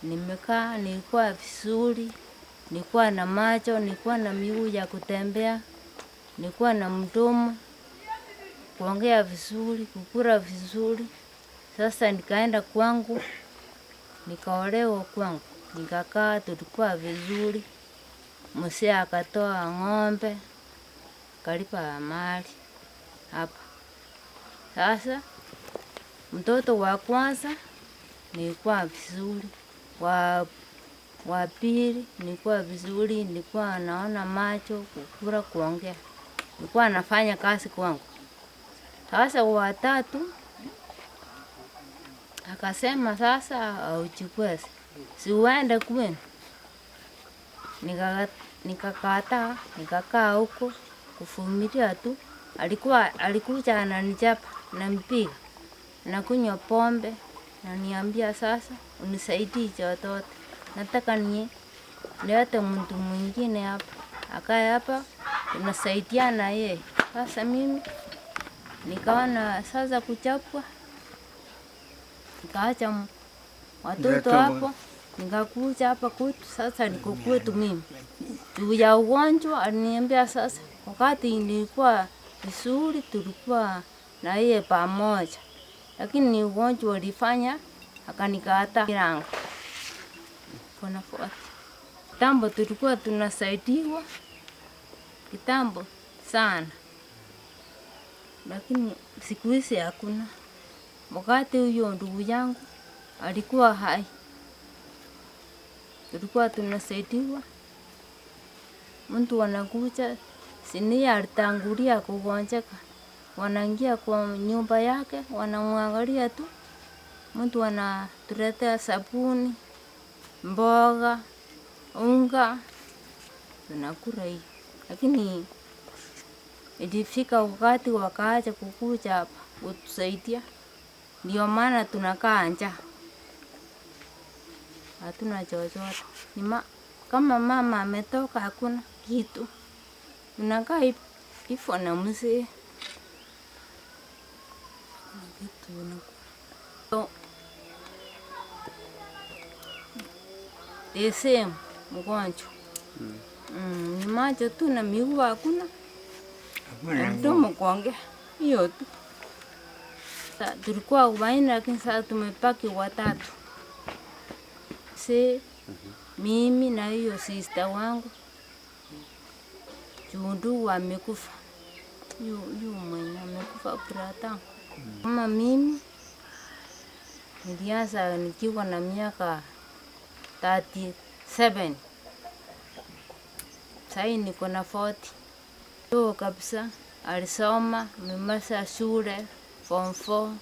Nimekaa, nilikuwa vizuri, nilikuwa na macho, nilikuwa na miguu ya kutembea, nilikuwa na mdomo, kuongea vizuri, kukula vizuri. Sasa nikaenda kwangu, nikaolewa kwangu, nikakaa, tulikuwa vizuri. Mzee akatoa ng'ombe, akalipa mali hapa. Sasa mtoto wa kwanza nilikuwa vizuri, wa pili nilikuwa vizuri, nilikuwa naona macho, kukula, kuongea. Nilikuwa nafanya kazi kwangu. Sasa wa tatu akasema sasa haujiwezi, si uende kwenu. Nikakataa, nikakaa huko kuvumilia tu. Alikuja ananichapa, nampiga, nakunywa pombe, ananiambia sasa unisaidie chochote. Nataka nilete mtu mwingine hapa, akae hapa tunasaidiana yeye. Sasa mimi nikaona sasa kuchapwa, nikaacha watoto hapo, nikakuja hapa kwetu. Sasa niko kwetu mimi. Juu ya ugonjwa aliniambia sasa, wakati nilikuwa vizuri tulikuwa na yeye pamoja, lakini ugonjwa ulifanya akanikataa kilango. Kuna fuati. Kitambo tulikuwa tunasaidiwa kitambo sana, lakini siku hizi hakuna. Wakati huyo ndugu yangu alikuwa hai, tulikuwa tunasaidiwa. Mtu anakuja, si ni alitangulia kugonjeka, wanaingia kwa nyumba yake, wanamwangalia tu. Mtu anatuletea sabuni, mboga, unga, tunakula hiyo. Lakini ilifika wakati wakaacha kukuja hapa kutusaidia, ndio maana tunakaa njaa, hatuna chochote. Kama mama ametoka hakuna kitu, tunakaa hivyo na mzee. The same mgonjwa. Ni macho tu na miguu hakuna, na mdomo kuongea, hiyo tu. Tulikuwa wanne lakini sasa tumebaki watatu. Si mimi na hiyo sister wangu. Juu ndugu amekufa. Yu mwenye amekufa brother. Kama mimi nilianza nikiwa na miaka 37. Sasa niko na 40. Yo kabisa alisoma, amemaliza shule form 4.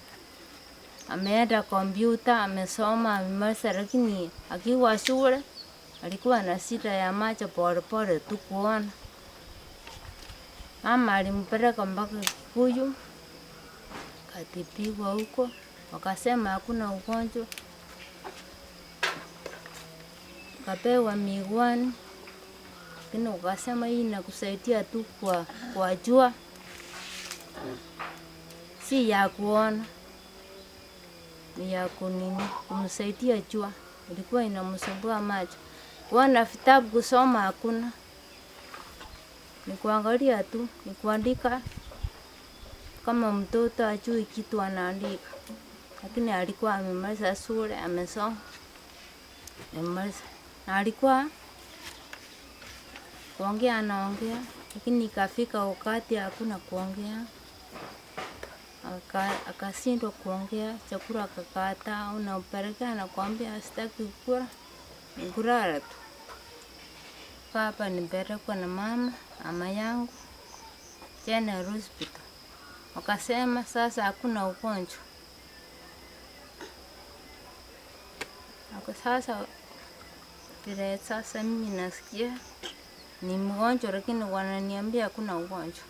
Ameenda kompyuta, amesoma, amemaliza, lakini akiwa shule alikuwa na shida ya macho pole pole tu kuona. Mama alimpeleka mpaka Kikuyu, akatibiwa huko, wakasema hakuna ugonjwa. Akapewa miwani, lakini wakasema hii inakusaidia tu kwa jua, si ya kuona, ni ya kunini, kumsaidia jua. Ilikuwa inamsumbua macho. Kuona vitabu kusoma hakuna, ni kuangalia tu, ni kuandika. Kama mtoto hajui kitu anaandika. Lakini alikuwa amemaliza shule, amesoma, amemaliza. Na alikuwa kuongea anaongea, lakini ikafika wakati hakuna kuongea. Akashindwa kuongea, chakula akakataa, unampelekea anakuambia sitaki kukula, ni kulala tu. Hapa nipelekwa na mama yangu General Hospital. Wakasema sasa hakuna ugonjwa. Sasa vile sasa mimi nasikia ni mgonjwa, lakini wananiambia hakuna ugonjwa.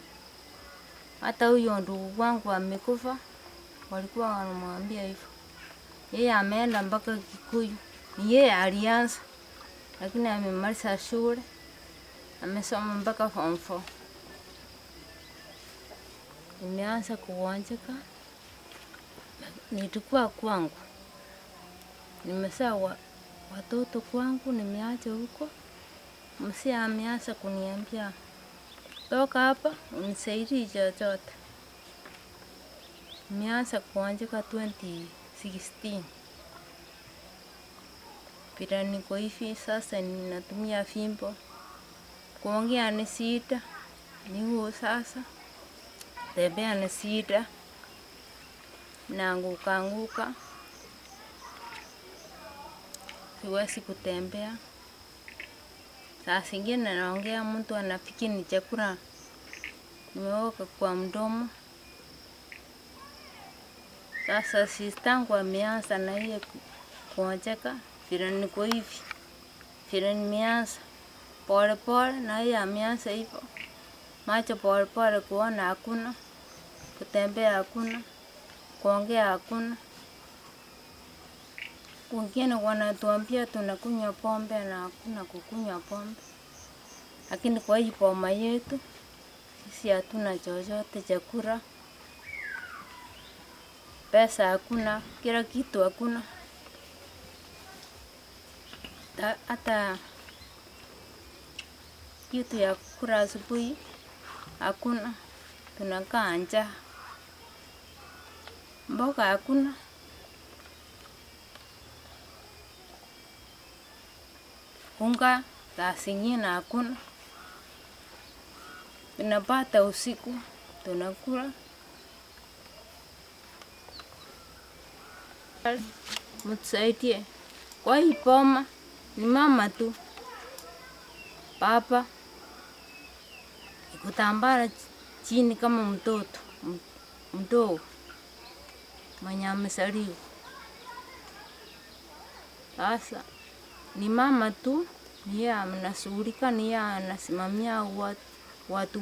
Hata huyo ndugu wangu amekufa, walikuwa wanamwambia hivyo. Yeye ameenda mpaka Kikuyu, ni yeye alianza, lakini amemaliza shule, amesoma mpaka form 4. Nimeanza kugonjeka, nilikuwa kwangu. Nimezaa watoto kwangu, nimeacha huko. Mzee ameanza kuniambia toka hapa unisaidie chochote. Nimeanza kuanjika 2016. Vile niko hivi sasa ninatumia fimbo. Kuongea ni shida, ni huo sasa. Tembea ni shida, naanguka anguka. Siwezi kutembea. Saa zingine naongea mtu anafikiri ni chakula nimeweka kwa mdomo. Sasa sistangu ameanza na yeye kuonjeka vile niko hivi, vile nimeanza pole pole, na yeye ameanza hivyo, macho pole pole, kuona hakuna, kutembea hakuna, kuongea hakuna. Wengine wanatuambia tunakunywa pombe na hakuna kukunywa pombe, lakini kwa hii boma yetu sisi hatuna chochote, chakula, pesa hakuna, kila kitu hakuna. Hata kitu ya kukula asubuhi hakuna, tunakaa njaa, mboga hakuna. Unga saa zingine hakuna, tunapata usiku tunakula. Mtusaidie kwa hii boma, ni mama tu, baba kutambara chini kama mtoto mdogo mwenye amezaliwa. Sasa ni mama tu, ni yeye anashughulika, ni yeye anasimamia watu.